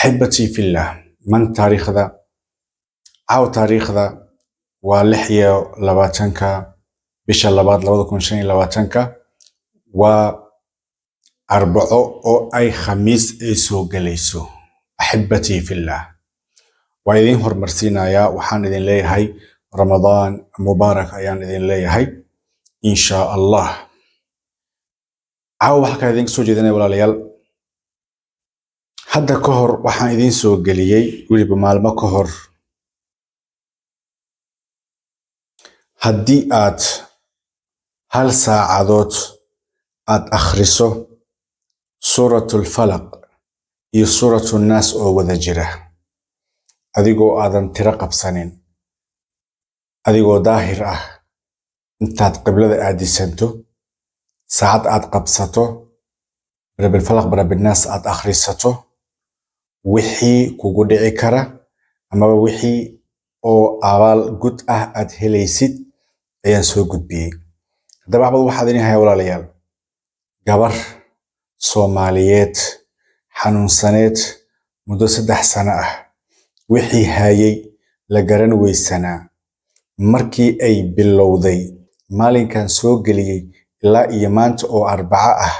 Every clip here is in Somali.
Axibatii fillah, man taariikhda caaw, taariikhda waa 26-ka bisha labaad 2025-ka, waa Arbaco oo ay Khamiis ay soo gelayso. Axibatii fillah, waa idiin horumarsiinayaa. Waxaan idin leeyahay Ramadaan mubaarak ayaan idin leeyahay, insha Allah. Caawa waxaa kaa idinka soo jeedinaya, walaalayaal, hadda ka hor waxaan idiin soo geliyey, weliba maalmo ka hor, haddii aad hal saacadood aad akhriso Suuratulfalaq iyo Suuratu Nnaas oo wada jira, adigoo aadan tiro qabsanin, adigoo daahir ah, intaad qiblada aadisanto, saacad aad qabsato, barabilfalaq barabinaas aad akhrisato, wixii kugu dhici kara amaba wixii oo abaal gud ah aad helaysid ayaan soo gudbiyey. Haddaba axbad, waxaad idin hayaa, walaalayaal, gabar Soomaaliyeed xanuunsaneed muddo 3 sano ah, wixii hayay la garan weysanaa. Markii ay bilowday maalinkan soo geliyey ilaa iyo maanta oo Arbaco ah,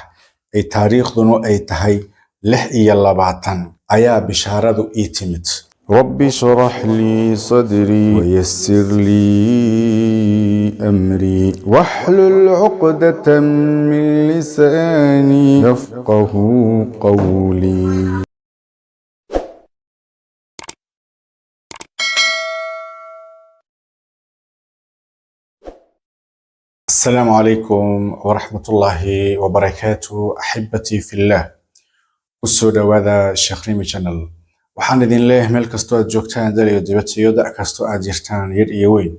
ay taariikhduna ay tahay 26, ayaa bishaaradu ii timid. رب اشرح لي صدري ويسر لي أمري واحلل عقدة من لساني يفقه قولي. Asalaamu calaykum waraxmatullaahi wabarakaatu. Axibatii fillah, kusoo dhowaada Sheekh Rimi Channel. Waxaan idin leeyahay, meel kastoo aad joogtaan dal iyo dibad, iyo da' kastoo aad jirtaan, yar iyo weyn,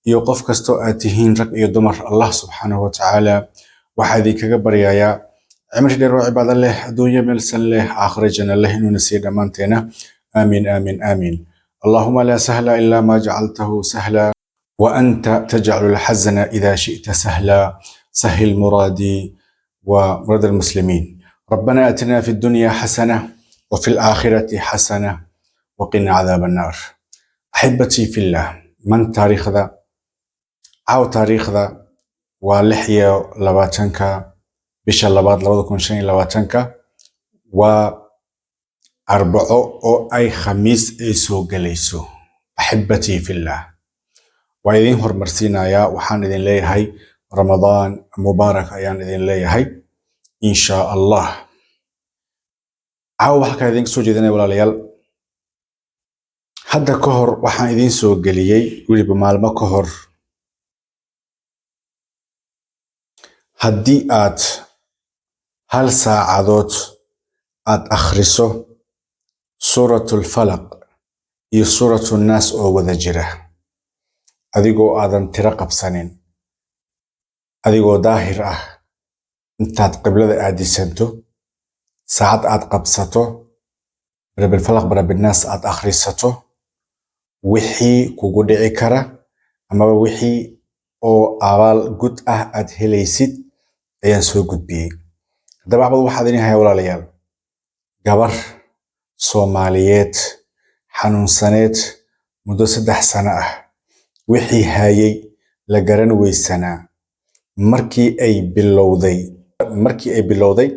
iyo qof kastoo aad tihiin, rag iyo dumar, Allah subxaanahu watacaala waxaa idinkaga baryayaa cimri dheer oo cibaado leh, adduunyo meelsan leh, aakhiro janno leh, inuuna siiyo dhammaanteena. Aamiin, aamiin, aamiin. Allahuma laa sahla ilaa maa jacaltahu sahla وأنت تجعل الحزن إذا شئت سهلا، سهل مرادي ومراد المسلمين. ربنا أتنا في الدنيا حسنة وفي الآخرة حسنة وقنا عذاب النار. أحبتي في الله، من تاريخ ذا عاو، تاريخ ذا 26-ka bisha labaad 2025-ka, waa Arbaco oo ay Khamiis ay soo gelayso. Axibatii fillah, waa idiin horumarsiinayaa. Waxaan idin leeyahay Ramadaan mubaarak ayaan idin leeyahay, insha Allah. Caawa waxaa kaa idinka soo jeedinaya, walaalayaal, hadda ka hor waxaan idiin soo geliyey, weliba maalmo ka hor, haddii aad hal saacadood aad akhriso Suuratulfalaq iyo Suuratu Nnaas oo wada jira, adigoo aadan tiro qabsanin, adigoo daahir ah, intaad qiblada aadisanto, saacad aad qabsato, barabilfalaq barabinaas aad akhrisato, wixii kugu dhici kara amaba wixii oo abaal gud ah aad helaysid ayaan soo gudbiyey. Haddaba axbad, waxaad idin hayaa, walaalayaal, gabar Soomaaliyeed xanuunsaneed muddo 3 sano ah, wixii hayay la garan weysanaa. Markii ay bilowday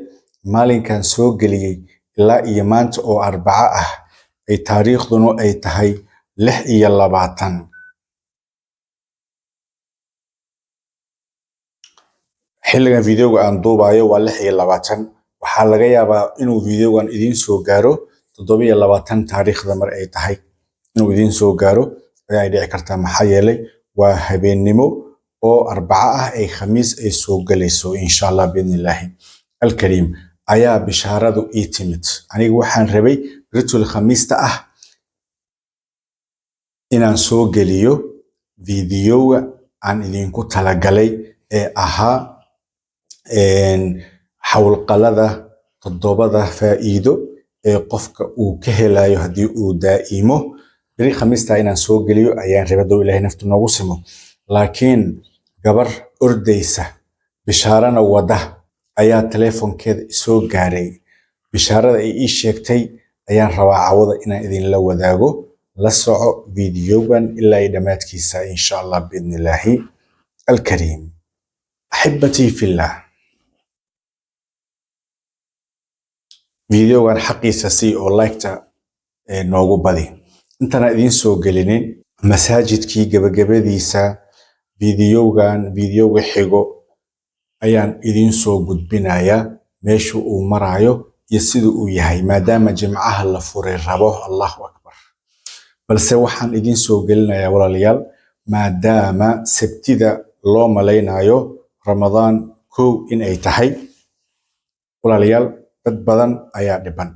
maalinkan soo geliyey ilaa iyo maanta oo Arbaco ah, ay taariikhduna ay tahay 26, xilligan videoga aan duubayo waa 26. Waxaa laga yaabaa inuu videogan idiin soo gaaro 27 taariikhda mar ay tahay, inuu idiin soo gaaro ayaa ay dhici kartaa, maxaa yeelay waa habeennimo oo Arbaco ah ay Khamiis ay soo gelayso, insha Allah biidnillaahi alkariim. Ayaa bishaaradu ii timid. Aniga waxaan rabay ritul Khamiista ah inaan soo geliyo videoga aan idinku talagalay ee ahaa xawlqalada toddobada faa'iido ee qofka uu ka helayo haddii uu daa'imo. Beri Khamiista inaan soo geliyo ayaan rabay, hadduu Ilaahay naftu noogu simo, laakiin gabar ordaysa, bishaarana wada, ayaa telefoonkeeda isoo gaaray. Bishaarada ay ii sheegtay Ayaan rabaa cawada inaan idinla wadaago. La soco videogan ilaa iyo dhammaadkiisa, insha Allah biidnillaahi alkariim. Axibatii fillah, videogan xaqiisa sii oo like-ta noogu badi. Intana idiin soo gelinin masaajidkii gabagabadiisa, videogan videoga xigo ayaan idiin soo gudbinayaa meesha uu maraayo iyo sida uu yahay, maadaama jimcaha la furay rabo. Allahu akbar! Balse waxaan idiin soo gelinayaa, walaalayaal, maadaama Sabtida loo malaynayo Ramadaan 1 in ay tahay, walaalayaal, dad badan ayaa dhiban,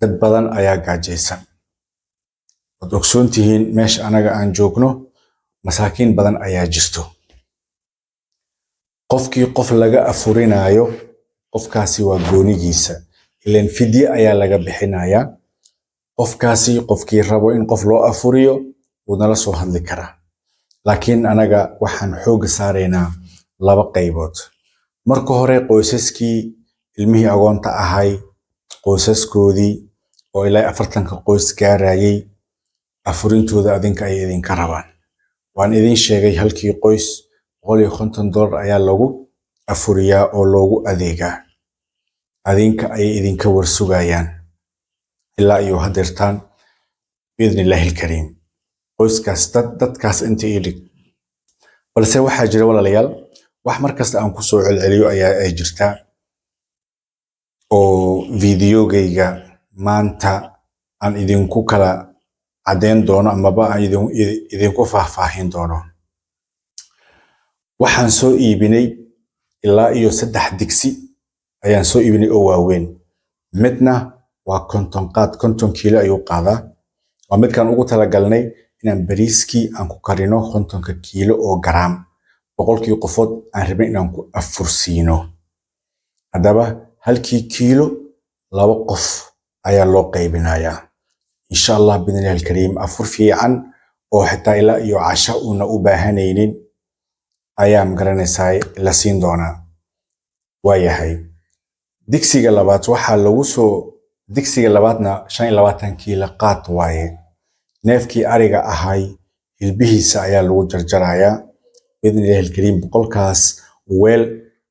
dad badan ayaa gaajaysan. Waad ogsoon tihiin meesha anaga aan joogno masaakiin badan ayaa jirto. Qofkii qof laga afurinaayo, qofkaasi waa goonigiisa, ileen fidye ayaa laga bixinayaa. Qofkaasi, qofkii rabo in qof loo afuriyo, wuu nala soo hadli karaa. Laakiin anaga waxaan xoogga saaraynaa laba qaybood. Marka hore, qoysaskii ilmihii agoonta ahay, qoysaskoodii oo ilaa 40-ka qoys gaarayay, afurintooda adinka ayay idinka rabaan. Waan idin sheegay, halkii qoys $150 ayaa lagu afuriyaa oo loogu adeegaa. Adinka ayay idinka warsugayaan ilaa iyo hadeertaan, biidni illaahi alkariim. Qoyskaas, dadkaas inta ii dhig. Balse waxaa jira, walaalayaal, wax markasta aan kusoo celceliyo ayaa ay jirtaa oo videogayga maanta aan idinku kala caddeyn doono amaba aan idinku faahfaahin doono. Waxaan soo iibinay ilaa iyo saddex digsi ayaan soo iibinay oo waaweyn. Midna waa 50 qaad, 50 kiilo ayuu qaadaa. Waa midkaan ugu talagalnay inaan bariiskii aan ku karino, 50-ka kiilo oo garaam, 100-kii qofood aan rabnay inaan ku afursiino. Haddaba halkii kiilo laba qof ayaa loo qaybinayaa, insha Allah biidnillahi alkariim. Afur fiican oo xitaa ilaa iyo casho una u baahanaynin ayaa, magaranaysaa, la siin doonaa. Waayahay, digsiga labaad waxaa lagu soo, digsiga labaadna 25 kiilo qaad waaye. Neefkii ariga ahay hilbihiisa ayaa lagu jarjarayaa biidnillahi alkariim. 100-kaas weel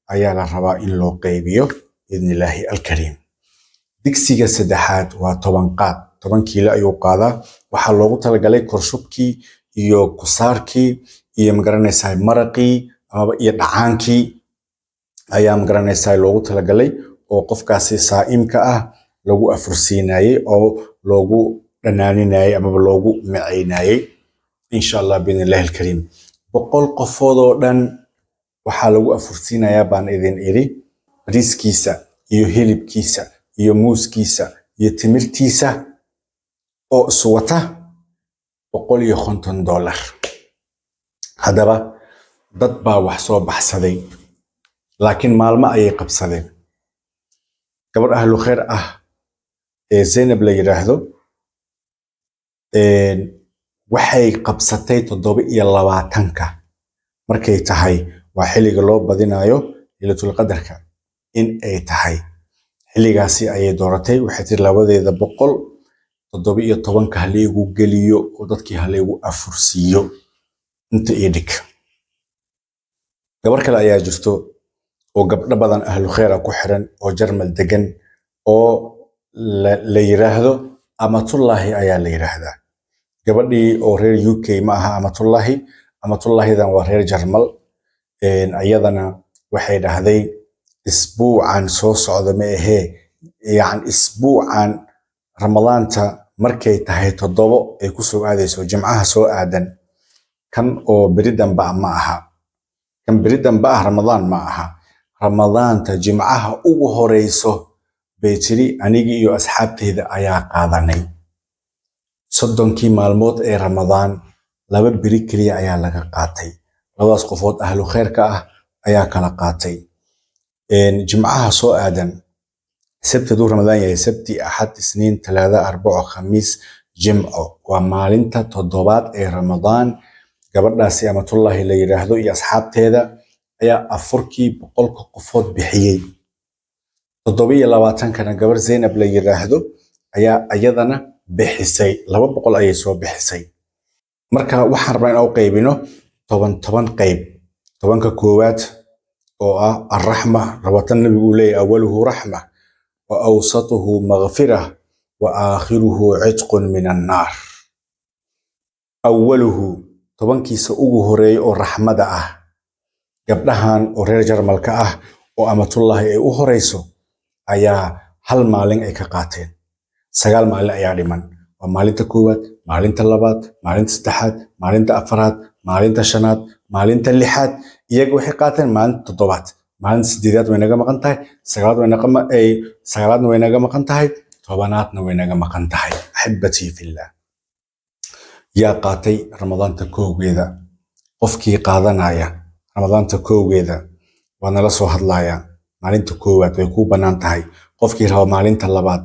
ayaa la rabaa in loo qaybiyo biidnillaahi alkariim. Digsiga saddexaad waa 10 qaad, 10 kiilo ayuu qaadaa. Waxaa loogu talagalay korshubkii iyo kusaarkii iyo, magaranaysaa, maraqii amaba iyo dhacaankii ayaa, magaranaysaa, loogu talagalay oo qofkaasi saa'imka ah lagu afursiinayey oo loogu dhanaaninayey amaba loogu macaynayey, insha Allah biidnillahi alkariim. 100 qofood oo dhan waxaa lagu afursiinayaa, baan idin idhi, bariiskiisa iyo hilibkiisa iyo muuskiisa iyo timirtiisa oo iswata $150. Haddaba dad baa wax soo baxsaday, laakiin maalmo ayay qabsadeen. Gabadh ahlu khayr ah ee Zaynab la yidhaahdo waxay qabsatay 27-ka markay tahay, waa xilliga loo badinayo Leylatul Qadarka in ay tahay, xilligaasi ayay dooratay. Waxay tiri, labadeeda boqol 17-ka halaigu geliyo oo dadkii halaigu afursiiyo, inta ii dhig. Gabar kale ayaa jirto oo gabdho badan ahlu khayr ah ku xiran oo Jarmal degan oo la yiraahdo Amatullaahi ayaa la yiraahdaa. Gabadhii oo reer UK ma aha Amatullaahi, Amatullaahidan waa reer Jarmal. Iyadana waxay dhahday, isbuucan soo socda ma ahee, yacni isbuucan Ramadaanta markay tahay 7 ay ku soo aadayso Jimcaha soo aadan, kan oo beri damba ma aha, kan beri damba ah Ramadaan ma aha, Ramadaanta Jimcaha ugu horeyso, bay tiri, anigii iyo asxaabteyda ayaa qaadanay 30-kii maalmood ee Ramadaan. 2 beri keliya ayaa laga qaatay. Labadaas qofood ahlu khayrka ah ayaa kala qaatay. Jimcaha soo aadan, Sabti hadduu Ramadaan yahay, Sabti, Axad, Isniin, Talaada, Arbaco, Khamiis, Jimco, waa maalinta toddobaad ee Ramadaan. Gabadhaasi Amatullaahi la yidhaahdo iyo asxaabteeda ayaa afurkii 100-ka qofood bixiyey. 27-kana gabar Zaynab la yidhaahdo Ayaa iyadana bixisay, 200 ayay soo bixisay. Marka waxaan rabnaa inaan u qaybino 10 10 qayb. 10-ka koowaad oo ah arraxma, rabatan nabigu uu leeyahay: "Awaluhu raxma wa awsatuhu maghfira wa aakhiruhu citqun min annaar." Awaluhu, 10-kiisa ugu horeeya oo raxmada ah, gabdhahan oo reer Jarmalka ah oo Amatullahi ay u horeyso ayaa hal maalin ay ka qaateen. 9 maalin ayaa dhiman. Waa maalinta koowaad, maalinta labaad, maalinta saddexaad, maalinta afaraad, maalinta shanaad, maalinta lixaad. Iyaga waxay qaateen maalinta toddobaad. Maalinta sideedaad way naga maqan tahay, sagaalaadna way naga maqan tahay, 10aadna way naga maqan tahay. Axibbatii fillah, yaa qaatay Ramadaanta kowgeeda? Qofkii qaadanaya Ramadaanta kowgeeda waa nala soo hadlayaa. Maalinta koowaad way kuu bannaan tahay. Qofkii raba maalinta labaad,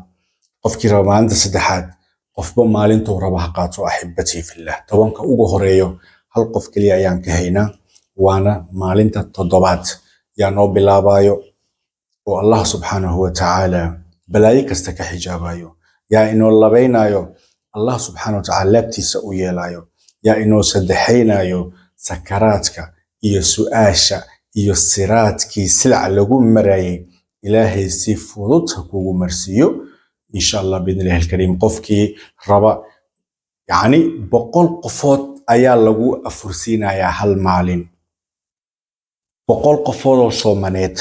qofkii raba maalinta saddexaad, qofba maalintuu raba ha qaato. Axibbatii fillah, 10-ka ugu horeeyo hal qof keliya ayaan ka haynaa, waana maalinta toddobaad. Yaa noo bilaabayo oo Allah subxaanahu wa tacaala balaayo kasta ka xijaabayo? Yaa inoo labaynayo, Allah subxaanahu wa tacaala laabtiisa u yeelayo? Yaa inoo saddexaynayo, sakaraadka iyo su'aasha iyo siraadkii silac lagu marayay Ilaahay si fudud ha kugu marsiiyo, insha Allah, biidni illahi alkariim? Qofkii raba, yacni 100 qofood ayaa lagu afursiinayaa hal maalin, 100 qofood oo soomaneed,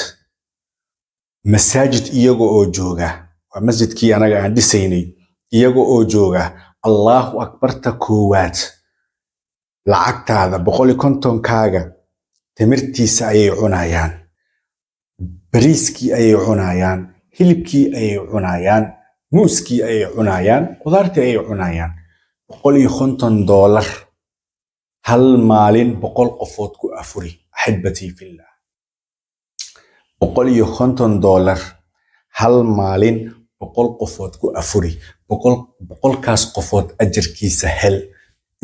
masaajid iyaga oo jooga, waa masjidkii anaga aan dhisaynay, iyaga oo jooga, Allahu akbarta koowaad, lacagtaada 150-kaaga timirtiisa ayay cunayaan, bariiskii ayay cunayaan, hilibkii ayay cunayaan, muuskii ayay cunayaan, qudaartii ayay cunayaan. $150 hal maalin 100 qofood ku afuri. Axibbatii fillah, $150 hal maalin 100 qofood ku afuri. 100-kaas qofood ajarkiisa hel.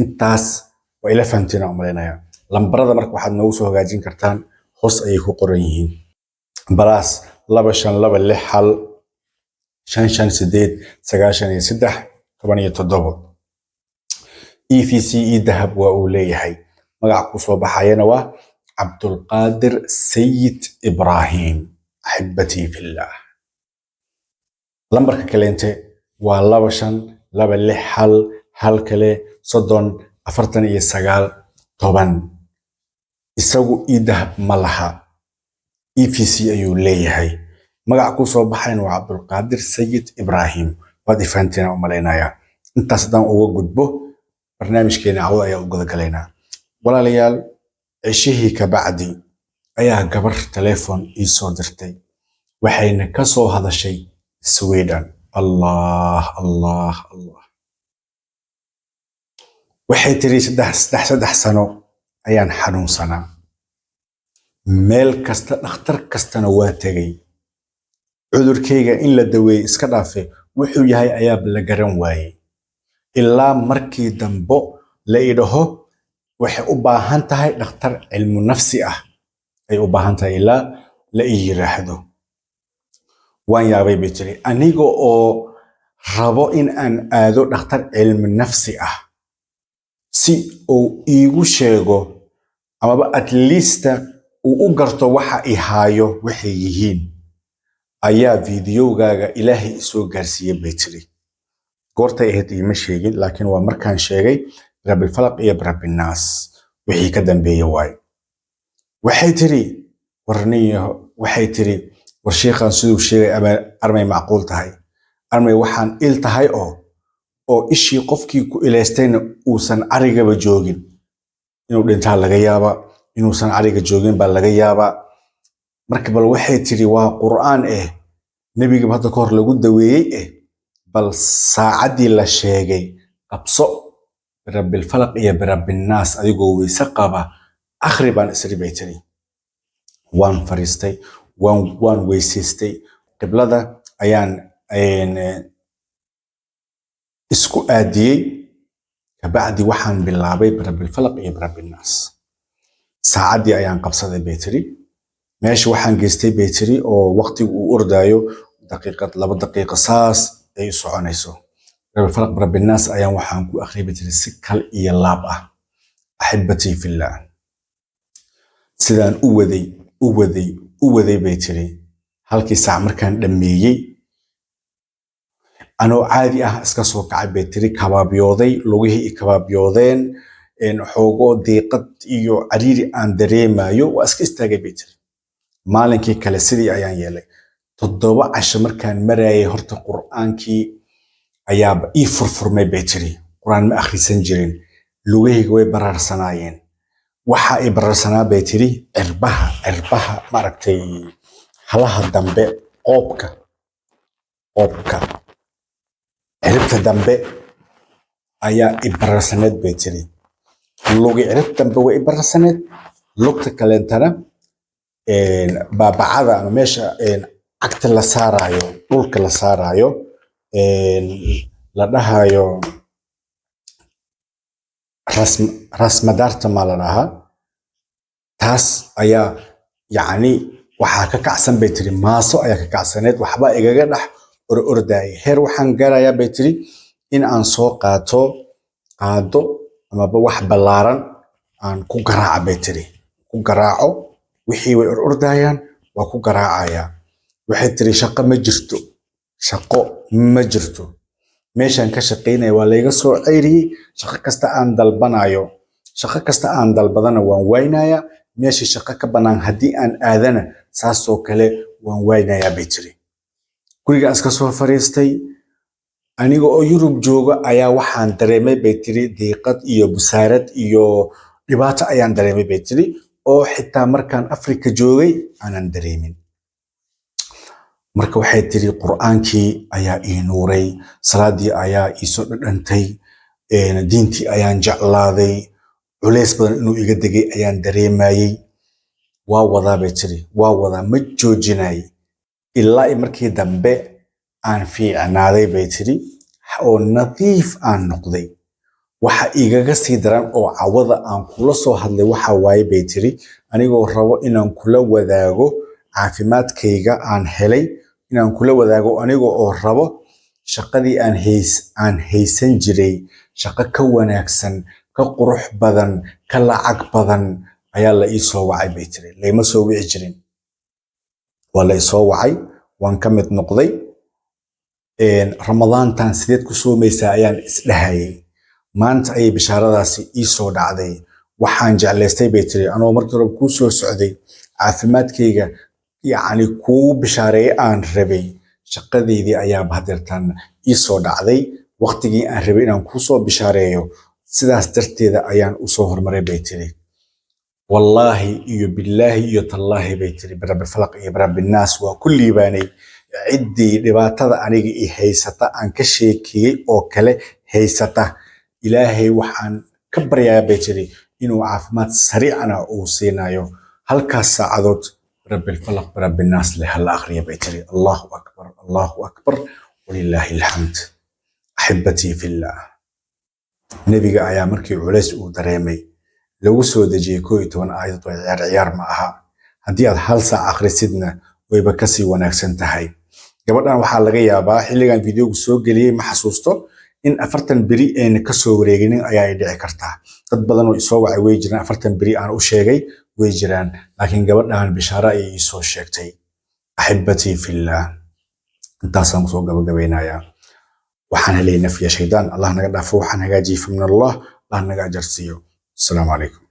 Intaas waa ila fahamteen aan umalaynaya. Lambarada marka waxaad noogu soo hagaajin kartaan, hoos ayay ku qoran yihiin: +252 61 558 93 17. EVC, eDahab waa uu leeyahay. Magaca ku soo baxayana waa Cabdulqaadir Sayid Ibraahim. Axibbatii fillah, lambarka kaleente waa 2526 11 30 49 10. Isagu eDahab ma laha, EVC ayuu leeyahay. Magaca ku soo baxayna waa Cabdulqaadir Sayid Ibraahim. Waad ifahanteen u malaynayaa. Intaas haddaan uga gudbo, barnaamijkeena cawda ayaa u gudagalaynaa. Walaalayaal, ceshihii kabacdi ayaa gabar telefoon ii soo dirtay, waxayna ka soo hadashay Sweden. Allah, Allah, Allah! Waxay tiri: 3 sano ayaan xanuunsanaa, meel kasta, dhakhtar kastana waa tegay, cudurkayga in la daweeyey iska dhaafe, wuxuu yahay ayaaba la garan waayey, ilaa markii dambo la idhaho waxay u baahan tahay dhakhtar cilmu nafsi ah ay u baahan tahay, ilaa la ii yiraahdo. Waan yaabay," bay tiri, "aniga oo rabo in aan aado dhakhtar cilmi nafsi ah si uu iigu sheego amaba at least uu u garto waxa i haayo waxay yihiin, ayaa videogaaga Ilaahay isoo gaarsiiyey," bay tiri. Goortay ahayd iima sheegin, laakiin waa markaan sheegay Birabilfalaq iyo Birabinnaas wixii ka dambeeye waaye. Waxay tiri: "Warniyo," waxay tiri, "war sheikhan siduu sheegay ama armay macquul tahay, armay waxaan il tahay oo ishii qofkii ku ilaystayna uusan carigaba joogin, inuu dhintaa laga yaabaa, inuusan cariga joogin baa laga yaabaa." Marka bal waxay tiri, waa Qur'aan nebigaba hadda ka hor lagu daweeyey, bal saacaddii la sheegay qabso, Birabilfalaq iyo Birabinnaas adigoo weyse qaba akhri baan isri, bay tiri. Waan fariistay, waan weysaystay, qiblada ayaan isku aadiyey. Kabacdi waxaan bilaabay Birabilfalaq iyo Birabinnaas. Saacaddii ayaan qabsaday, bay tiri. Meesha waxaan geystay, bay tiri, oo waqtigu uu ordaayo, daqiiqad, 2 daqiiqo saas ay ay u soconayso. Rabbilfalaq, rabbinaas ayaan waxaan ku akhriyay, bay tiri, si kal iyo laab ah. Axibatii fillah, sidaan u waday, u waday, u waday, bay tiri, halkii saac markaan dhammeeyey, anoo caadi ah iska soo kacay, bay tiri, kabaabyooday, lugihii i kabaabyoodeen, xoogoo diiqad iyo cariiri aan dareemayo, waa iska istaagay, bay tiri. Maalinkii kale sidii ayaan yeelay. 7 casho markaan marayay, horta Qur'aankii ayaaba ii furfurmay, bay tiri. Qur'aan ma akhrisan jirin, lugahayga way baraarsanaayeen. Waxa ay baraarsanaa, bay tiri, cirbaha, maaragtay, halaha dambe, qoobka ciribta dambe ayaa i bararsaneed, bay tiri. Lugi cirib dambe way i bararsaneed, lugta kaleentana baabacada ama meesha cagta la saarayo, dhulka la saarayo, la dhahayo rasmadaarta maa la dhahaa, taas ayaa yacni waxaa ka kacsan, bay tiri, maaso ayaa ka kacsaneed, waxbaa igaga dhex ordayay. Heer waxaan gaarayaa, bay tiri, in aan soo qaato qaado amaba wax ballaaran aan ku garaaca, bay tiri, ku garaaco. Wixii way ordayaan, waa ku garaacayaa. Waxay tiri, shaqo ma jirto, shaqo ma jirto. Meeshaan ka shaqaynaya waa layga soo ceyriyey. Shaqo kasta aan dalbanayo, shaqo kasta aan dalbadana waan waynayaa. Meeshii shaqo ka bannaan haddii aan aadana, saasoo kale waan waynayaa, bay tiri. Gurigaan iska soo fariistay. Aniga oo Yurub jooga ayaa waxaan dareemay, bay tiri, diiqad iyo busaarad iyo dhibaato ayaan dareemay, bay tiri, oo xitaa markaan Afrika joogay aanan dareemin. Marka waxay tiri, Qur'aankii ayaa ii nuuray, salaadii ayaa iisoo dhadhantay, diintii ayaan jeclaaday, culays badan inuu iga degay ayaan dareemayey. Waa wadaa, bay tiri, waa wadaa, ma joojinay, ilaa i markii dambe aan fiicnaaday, bay tiri, oo nadiif aan noqday. Waxa igaga sii daran oo cawada aan kula soo hadlay waxa waaye, bay tiri, anigoo rabo inaan kula wadaago caafimaadkayga aan helay, inaan kula wadaago, aniga oo rabo shaqadii aan haysan jiray shaqo ka wanaagsan, ka qurux badan, ka lacag badan ayaa la ii soo wacay, bay tiri. Layma soo wici jirin, waa la isoo wacay, waan ka mid noqday. Ramadaantan sideed ku soomaysaa ayaan isdhahayay. Maanta ayay bishaaradaasi ii soo dhacday. Waxaan jeclaystay, bay tiri, anoo markii hore kuu soo socday, caafimaadkayga yacni kuu bishaareeye aan rabay, shaqadeydii ayaaba hadeertaan ii soo dhacday waqtigii aan rabay inaan kuu soo bishaareeyo. Sidaas darteeda ayaan usoo hormaray, bay tiri. Wallaahi iyo billaahi iyo tallaahi, bay tiri, birabi falaq iyo birabi naas, waa ku liibaanay ciddii dhibaatada aniga i haysata aan ka sheekeeyey oo kale haysata. Ilaahay waxaan ka baryayaa, bay tiri, inuu caafimaad sariicana uu siinayo. Halkaas saacadood birabi falaq, birabi naas leh hala akhriya, bay tiri. Allahu akbar, allahu akbar, walilaahi alxamd. Axibatii fillah, nebiga ayaa markii culays uu dareemay lagu soo dejiyey 11 aayadood. Oo ciyaar ciyaar ma aha. Haddii aad hal saac akhrisidna, wayba kasii wanaagsan tahay. Gabadhan waxaa laga yaabaa xilligan videogu soo geliyey, ma xasuusto, in 40 beri ayna kasoo wareeginin ayaa ay dhici kartaa. Dad badan oo isoo wacay way jiraan, 40 beri aan u sheegay way jiraan, laakiin gabadhan bishaaro ayay iisoo sheegtay. Axibatii fillah, intaasaan kusoo gabagabeynayaa. Waxaan helay nafya shaydaan, Allah naga dhaafo. Waxaan hagaajiyey fa min Allah, Allah naga ajarsiiyo. Asalaamu calaykum.